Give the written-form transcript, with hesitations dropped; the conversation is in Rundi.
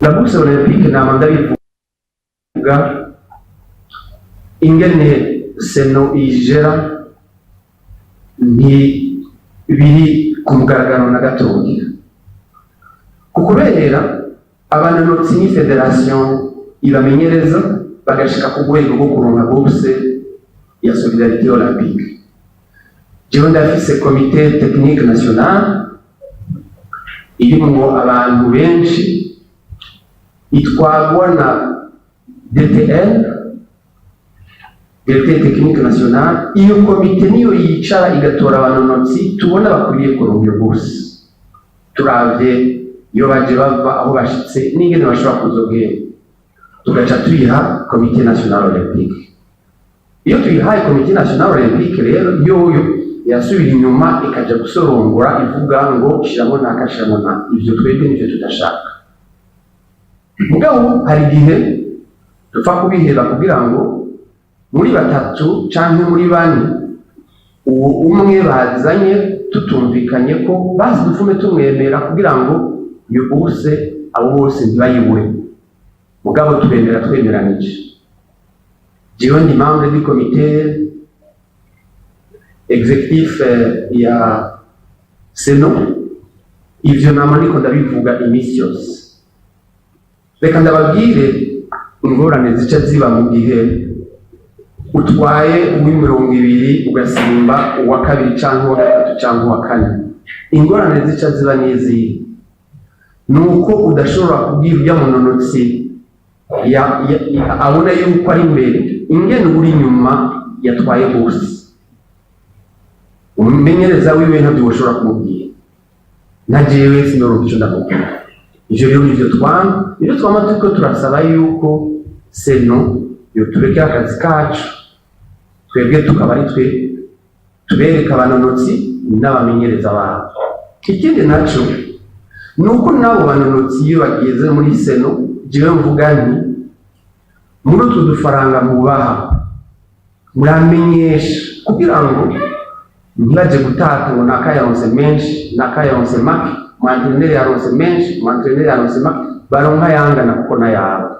La bourse olympique, nama ndabivuga, ingene CNO iyigera ntibiri ku mugaragaro na gatoya, kubera abanonotsi ni fédération ibamenyereza bagashika ku rwego rwo kuronka bourse ya solidarité olympique. Jewe ndafise comité technique national irimwo abantu benshi, itwagwa na DTN, directeur technique national. Iyo komite niyo yicara igatora abanonotsi tubona bakwiriye kuronka iyo bourse, turavye iyo baje bava, aho bashitse n'ingene bashobora kuzogenda, tugaca tuyiha comité national olympique. Iyo tuyihaye comité national olympique rero, yoyo yasubira inyuma ikaja gusorongora, ivuga ngo shiramo naka, shiramo naka. Ivyo twebwe nivyo tudashaka. Mugabo hari igihe dupfa kubiheba kugira ngo muri batatu canke muri bane uwo umwe bazanye tutumvikanye ko bazi, dufume tumwemera kugira ngo iyo bourse abo bose ntibayibure. Mugabo twemera twemeranije. Jewe ndi membre du comité exécutif ya CNO. Ivyo nama ndiko ndabivuga iminsi yose. Reka ndababwire ingorane zica ziba mu gihe utwaye uw'imirongo 20 ugasimba uwa kabiri canke uwa gatatu canke uwa kane. Ingorane zica ziba n'izihe? Ni uko udashobora kubwira ujya munonotsi abona yuko ari imbere ingene uri inyuma yatwaye bose. Umumenyereza wiwe ntabyo woshobora kumubwira, na jewe sinoronka ico ndamubwira. Ivyo rero nivyo twama, nivyo twama turiko turasaba, yuko CNO yoturekera akazi kacu, twebwe tukaba ari twe tubereka abanonotsi n'abamenyereza babo. Ikindi naco ni uko n'abo banonotsi iyo bageze muri CNO, jewe mvuga nti muri utu dufaranga mubaha muramenyesha, kugira ngo ntibaje gutata ngo naka yaronse menshi, naka yaronse make, umu entraîneur yaronse menshi, umu entraîneur yaronse make. Baronka yangana kuko nayabo.